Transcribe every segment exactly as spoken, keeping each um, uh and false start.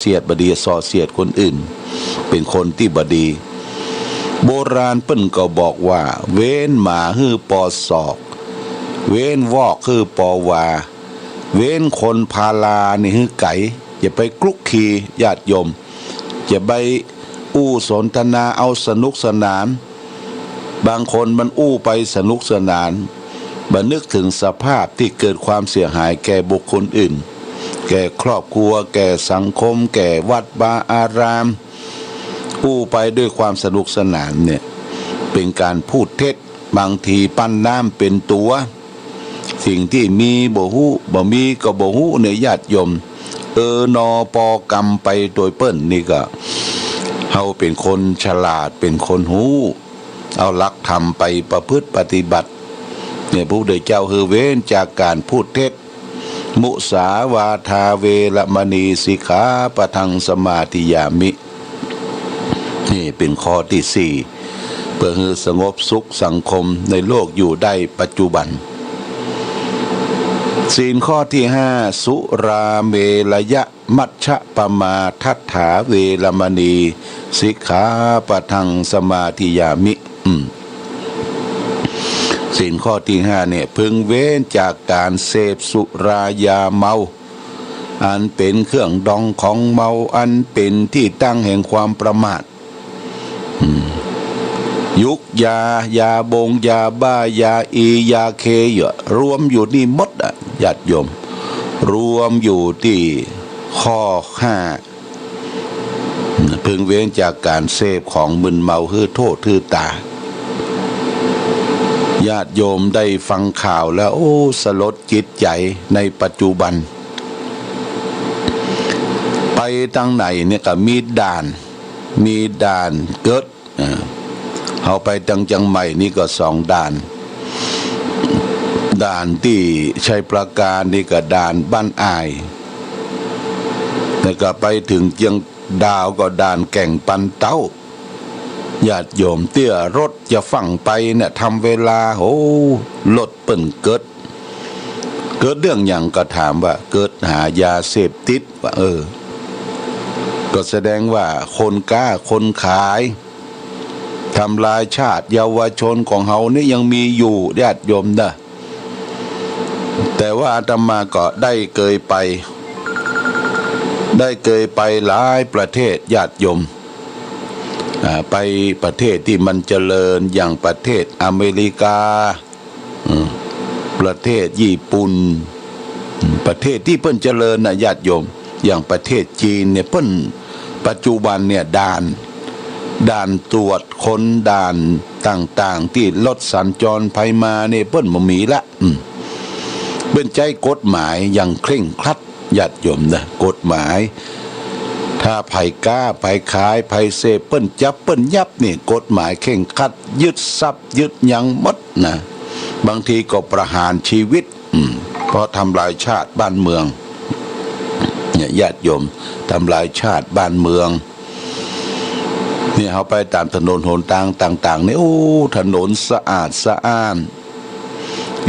เสียดบ่ดี ส่อเสียดคนอื่น เป๋นคนตี้บ่ดี โบราณเปิ้นก็บอกว่า เว้นหมาหื้อปอศอก เว้นวอกหื้อปอวา เว้นคนพาลานี่หื้อไก๋ อย่าไปคลุกคลี ญาติโยม อย่าไปอู้สนทนาเอาสนุกสนาน บางคนมันอู้ไปสนุกสนาน บ่นึกเถิงสภาพตี้เกิดความเสียหายแก่บุคคลอื่น แก่ครอบครัว แก่สังคม แก่วัดวาอาราม อู้ไปด้วยความสนุกสนานเนี่ย เป๋นก๋านพูดเท็จ บางทีปั้นน้ำเป๋นตั๋ว สิ่งตี้มีบ่ฮู้ บ่มีก็บ่ฮู้เนี่ย ญาติโยม เออนอปอกำไปโตยเปิ้นนี่ก็ เฮาเป๋นคนฉลาด เป๋นคนฮู้ เอาหลักธรรมไปประพฤติปฏิบัติ เนี่ย พระพุทธเจ้าหื้อเว้นจากก๋านพูดเท็จ มุสาวาทาเวระมณี สิกขาปะทังสมาธิยามิ นี่เป๋นข้อตี้สี่ เปื้อหื้อสงบสุขสังคมในโลกอยู่ได้ปัจจุบัน ศีลข้อตี้ห้า สุราเมรยมัชฌปมาทัฏฐาเวระมณี สิกขาปะทังสมาธิยามิ อืม ศีลข้อตี้ห้าเนี่ย พึงเว้นจากก๋านเสพสุรายาเมา อันเป๋นเครื่องดองของเมา อันเป๋นตี้ตั้งแห่งความประมาท อืม ยุกยา ยาบง ยาบ้า ยาอี ยาเค เยอะ รวมอยู่นี่หมดอะ ญาติโยม รวมอยู่ตี้ข้อห้า พึงเว้นจากก๋านเสพของมึนเมาหื้อโต้ษหื้อต๋า ญาติโยมได้ฟังข่าวแล้ว โอ้ สลดจิตใจ๋ในปัจจุบัน ไปตางไหนเนี่ยก็มีด่าน มีด่านเกิด เออ เฮาไปตางเจียงใหม่นี่ก็สองด่าน ด่านตี้ชัยปราการนี่ก็ด่านบ้านอ่าย แล้วก็ไปเถิงเจียงดาวก็ด่านแก่งปันเต๊า ญาติโยม เตื้อรถจะฟั่งไปเนี่ย ทำเวลา โห รถเปิ้นเกิด เกิดเรื่องหยังก็ถามว่า เกิดหายาเสพติด ว่า เออ ก็แสดงว่าคนก๊าคนขาย ทำลายชาติเยาวชนของเฮานี่ยังมีอยู่ ญาติโยมนะ แต่ว่าอาตมาก็ได้เกยไป ได้เกยไปหลายประเทศ ญาติโยม อ่า ไปประเทศตี้มันเจริญ อย่างประเทศอเมริกา อืม ประเทศญี่ปุ่น อืม ประเทศตี้เปิ้นเจริญน่ะ ญาติโยม อย่างประเทศจีนเนี่ย เปิ้น ปัจจุบันเนี่ย ด่าน ด่านตรวจคน ด่านต่างๆ ตี้รถสัญจรไปมาเนี่ย เปิ้นบ่มีละ อืม เปิ้นใจ๊กฎหมายอย่างเคร่งครัด ญาติโยมนะ กฎหมาย ถ้าใผก๊า ใผขาย ใผเสพ เปิ้นจับ เปิ้นยับนี่ กฎหมายเคร่งครัด ยึดทรัพย์ ยึดหยังหมดนะ บางทีก็ประหารชีวิต อืม เพราะทำลายชาติบ้านเมือง เนี่ย ญาติโยม ทำลายชาติบ้านเมือง เนี่ย เฮาไปต๋ามถนนหนตางต่างๆ เนี่ย โอ้ ถนนสะอาดสะอ้าน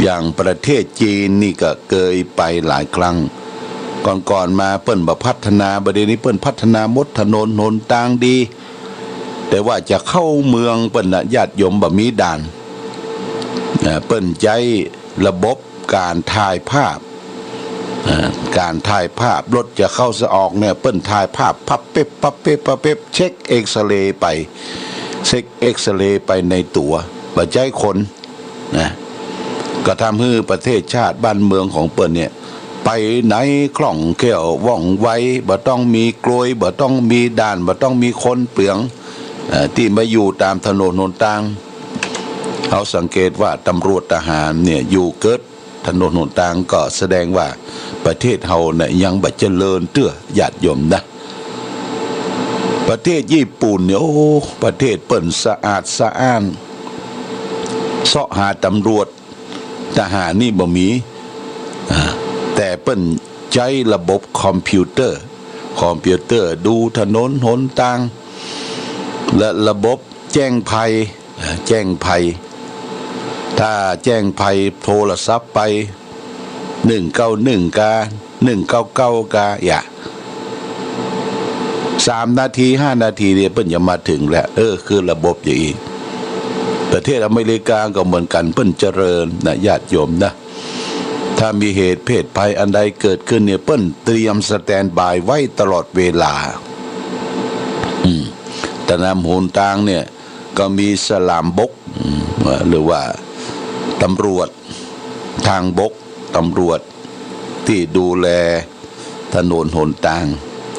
อย่างประเทศจีนนี่ก็เกยไปหลายครั้ง ก่อนๆ มาเปิ้นบ่พัฒนา บ่าเดี่ยวนี้เปิ้นพัฒนาหมด ถนนหนตางดี แต่ว่าจะเข้าเมืองเปิ้นน่ะ ญาติโยม บ่มีด่าน เอ่อ เปิ้นใจ๊ระบบก๋านถ่ายภาพ เอ่อ ก๋านถ่ายภาพ รถจะเข้าจะออกเนี่ย เปิ้นถ่ายภาพ ปั๊บเป๊บ ปั๊บเป๊บ ปั๊บเป๊บ เช็คเอ็กซเรย์ไป เช็คเอ็กซเรย์ไปในตั๋ว บ่ใจ๊คน นะ ก็ทำหื้อประเทศชาติบ้านเมืองของเปิ้นเนี่ย ไปไหนคล่องแคล่วว่องไว บ่ต้องมีกลวย บ่ต้องมีด่าน บ่ต้องมีคนเปือง เอ่อ ตี้มาอยู่ต๋ามถนนหนตาง เฮาสังเกตว่าตำรวจทหารเนี่ย อยู่เกิดถนนหนตาง ก็แสดงว่าประเทศเฮาเนี่ยยังบ่เจริญเตื้อ ญาติโยมนะ ประเทศญี่ปุ่นเนี่ย โอ้ ประเทศเปิ้นสะอาดสะอ้าน เซาะหาตำรวจ ทหารนี่บ่มี อ่า แต่เปิ้นใจ๊ระบบคอมพิวเตอร์ คอมพิวเตอร์ดูถนนหนตาง และระบบแจ้งภัย อ่า แจ้งภัย ถ้าแจ้งภัยโทรศัพท์ไป หนึ่งเก้าหนึ่ง กา หนึ่งเก้าเก้า กา อย่า สามนาที ห้านาทีเนี่ยเปิ้นจะมาเถิงแล้ว เออ คือระบบอย่างอี้ ประเทศอเมริกาก็เหมือนกั๋น เปิ้นเจริญนะ ญาติโยมนะ ถ้ามีเหตุเพศภัยอันใดเกิดขึ้นเนี่ย เปิ้นเตรียมสแตนด์บายไว้ตลอดเวลา อืม ต๋ามหนตางเนี่ย ก็มีสลามบก อืม หรือว่าตำรวจตางบก ตำรวจตี้ดูแลถนนหนตาง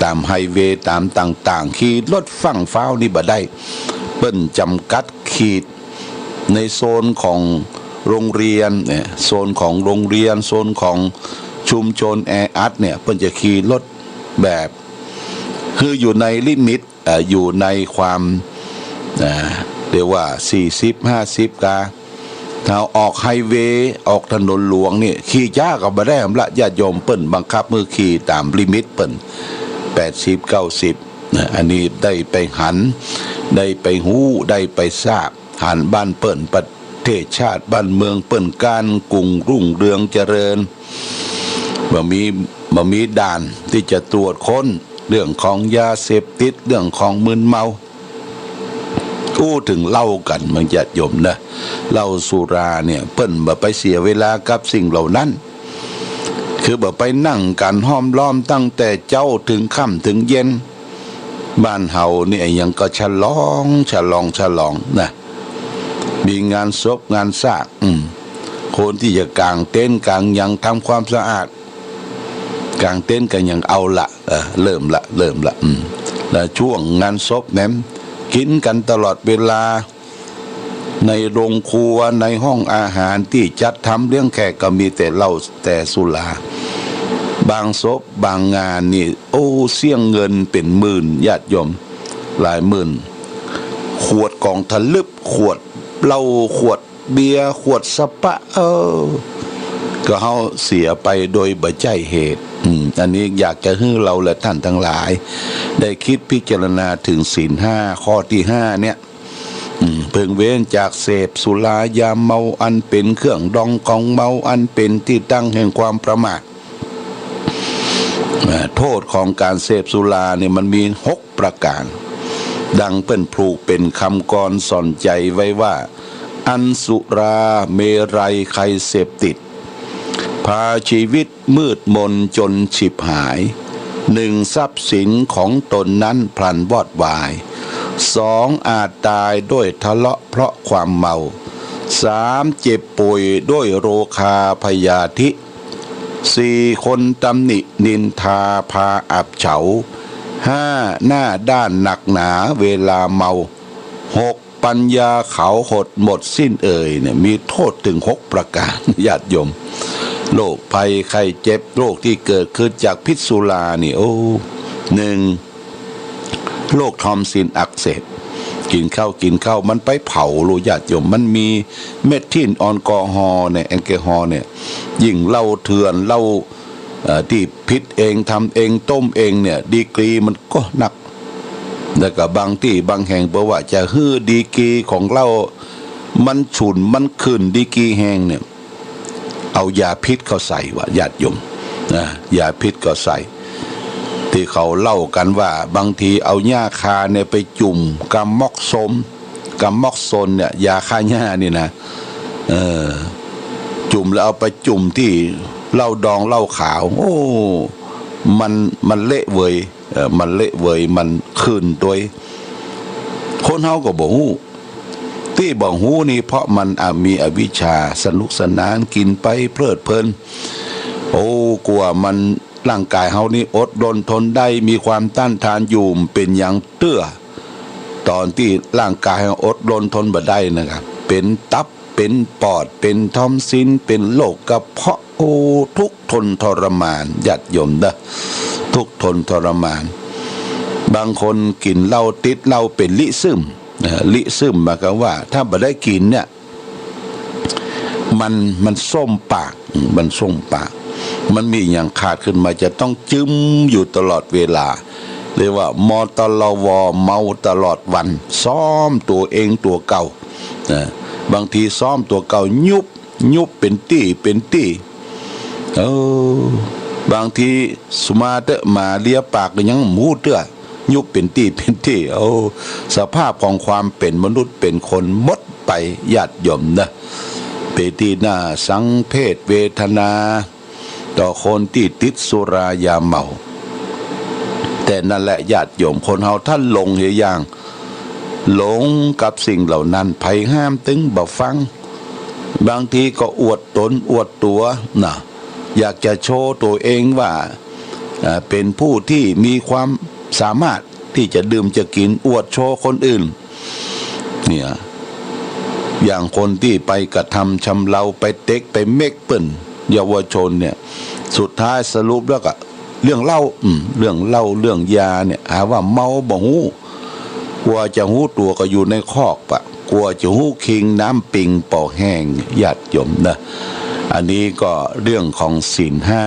ต๋ามไฮเวย์ ต๋ามต่างๆ ขี่รถฟั่งฟ้าวนี่บ่ได้ เปิ้นจ๋ำกัดขีดในโซนของโรงเรียนเนี่ย โซนของโรงเรียน โซนของชุมชนแออัดเนี่ย เปิ้นจะขี่รถแบบ คืออยู่ในลิมิต เอ่อ อยู่ในความ เอ่อ เรียกว่า สี่สิบ ห้าสิบ กา ถ้าออกไฮเวย์ ออกถนนหลวงนี่ ขี่จ๊าก็บ่ได้ละ ญาติโยม เปิ้นบังคับหื้อขี่ต๋ามลิมิตเปิ้น แปดสิบ เก้าสิบ นะ อันนี้ได้ไปหัน ได้ไปฮู้ ได้ไปทราบ หันบ้านเปิ้น ประเทศชาติบ้านเมืองเปิ้น ก๋านกุ่งรุ่งเรืองเจริญ บ่มี บ่มีด่านตี้จะตรวจค้นเรื่องของยาเสพติด เรื่องของมึนเมา อู้เถิงเหล้ากั๋น เมืองญาติโยมนะ เหล้าสุราเนี่ย เปิ้นบ่ไปเสียเวลากับสิ่งเหล่านั้น คือบ่ไปนั่งกั๋นห้อมล้อมตั้งแต่เจ๊าเถิงค่ำเถิงเย็น บ้านเฮานี่อะหยังก็ฉลอง ฉลอง ฉลองนะ มีงานศพงานซาก อืม คนตี้จะก๋างเต็นท์ก๋างหยังทำความสะอาด ก๋างเต็นท์ก็ยังเอาละ เออ เริ่มละ เริ่มละ อืม แล้วช่วงงานศพแหม กิ๋นกั๋นตลอดเวลา ในโรงครัว ในห้องอาหารตี้จัดทำเลี้ยงแขกก็มีแต่เหล้าแต่สุรา บางศพบางงานนี่ โอ้ เสี้ยงเงินเป๋นหมื่น ญาติโยม หลายหมื่น ขวดก๋องถลึบ ขวดเหล้า ขวดเบียร์ ขวดสปะ เออ ก็เฮาเสียไปโดยบ่ใจ้เหตุ อืม อันนี้อยากจะหื้อเฮาและท่านตังหลาย ได้กึ๊ดพิจารณาเถิงศีลห้า ข้อตี้ห้าเนี่ย อืม เพิ่งเว้นจากเสพสุรายาเมา อันเป๋นเครื่องดองของเมา อันเป๋นตี้ตั้งแห่งความประมาท อ่า โต้ษของก๋านเสพสุราเนี่ยมันมีหกประก๋าน ดังเปิ้นผูกเป๋นกำกลอนสอนใจ๋ไว้ว่า อันสุราเมรัยใครเสพติด พาชีวิตมืดมนจนฉิบหาย หนึ่ง ทรัพย์สินของตนนั้นพลันวอดวาย สอง อาจต๋ายด้วยทะเลาะเพราะความเมา สาม เจ็บป่วยด้วยโรคาพยาธิ สี่ คนตำหนินินทาพาอับเฉา ห้า หน้าด้านหนักหนาเวลาเมา หก ปัญญาเขาหดหมดสิ้นเอ่ยเนี่ย มีโต้ษเถิงหกประก๋าน ญาติโยม โรคภัยไข้เจ็บ โรคตี้เกิดขึ้นจากพิษสุรานี่ โอ้ หนึ่ง โรคทอมซินอักเสบ กิ๋นข้าวกิ๋นข้าวมันไปเผาลูก ญาติโยม มันมีเมทิลแอลกอฮอล์เนี่ย แอลกอฮอล์เนี่ย ยิ่งเหล้าเถื่อน เหล้า เอ่อ ตี้ผิดเอง ทำเอง ต้มเองเนี่ย ดีกรีมันก็นัก แล้วก็บางตี้บางแห่งเปิ้นว่าจะหื้อดีกรีของเหล้ามันฉุน มันขึ้นดีกรีแฮงเนี่ย เอายาพิษเข้าใส่ว่ะ ญาติโยม นะ ยาพิษเข้าใส่ ตี้เขาเล่ากั๋นว่าบางทีเอาหญ้าคาเนี่ยไปจุ่มกับม็อกโซน กับม็อกโซนเนี่ย ยาฆ่าหญ้านี่นะ เออ จุ่มแล้วเอาไปจุ่มตี้เหล้าดองเหล้าขาว โอ้ มัน มันเละเวย เอ่อ มันเละเวย มันขึ้นตวย คนเฮาก็บ่ฮู้ ตี้บ่ฮู้นี่เพราะมัน อ่ะ มีอวิชชา สนุกสนาน กิ๋นไปเพลิดเพลิน โอ้ กว่ามัน ร่างก๋ายเฮานี่อดรนทนได้ มีความต้านทานอยู่ เป๋นหยังเตื้อ ต๋อนตี้ร่างก๋ายเฮาอดรนทนบ่ได้นะครับ เป๋นตับ เป๋นปอด เป๋นทอมซิน เป๋นโรคกระเพาะ โอ้ ทุกข์ทนทรมาน ญาติโยมเด้อ ทุกข์ทนทรมาน บางคนกิ๋นเหล้าติดเหล้าเป๋นลิซึม นะ ลิซึมหมายความว่าถ้าบ่ได้กิ๋นเนี่ย มัน มันส้มปาก มันส้มปาก มันมีหยังขาดขึ้นมาจะต้องจึ้มอยู่ตลอดเวลา เรียกว่า มตลว เมาตลอดวัน ซ้อมตั๋วเองตั๋วเก่า นะ บางทีซ้อมตั๋วเก่า ยุบ ยุบเป๋นตี้ เป๋นตี้ เออ บางทีสุมาเต๊อะ หมาเลียปากก็ยังบ่ฮู้เตื้อ ยุบเป๋นตี้เป๋นตี้ เอาสภาพของความเป๋นมนุษย์เป๋นคนหมดไป ญาติโยมนะ เป๋นตี้น่าสังเวชเวทนา ต่อคนตี้ติดสุรายาเมา แต่นั้นแหละญาติโยม คนเฮาถ้าหลงเหียอย่าง หลงกับสิ่งเหล่านั้น ใผห้ามตึงบ่ฟัง บางทีก็อวดต๋นอวดตั๋วนะ อยากจะโชว์ตั๋วเองว่า เอ่อ เป๋นผู้ตี้มีความสามารถตี้จะดื่มจะกิ๋น อวดโชว์คนอื่น เนี่ย อย่างคนตี้ไปกระทำชำเรา ไปเต็กไปเม็กเปิ้นเยาวชนเนี่ย สุดท้ายสรุปแล้วก็เรื่องเหล้า อืม เรื่องเหล้าเรื่องยาเนี่ย หาว่าเมาบ่ฮู้ กั๋วจะฮู้ตั๋วก็อยู่ในคอกปะ กั๋วจะฮู้คิงน้ำปิงปอแห้ง ญาติโยมนะ อันนี้ก็เรื่องของศีลห้า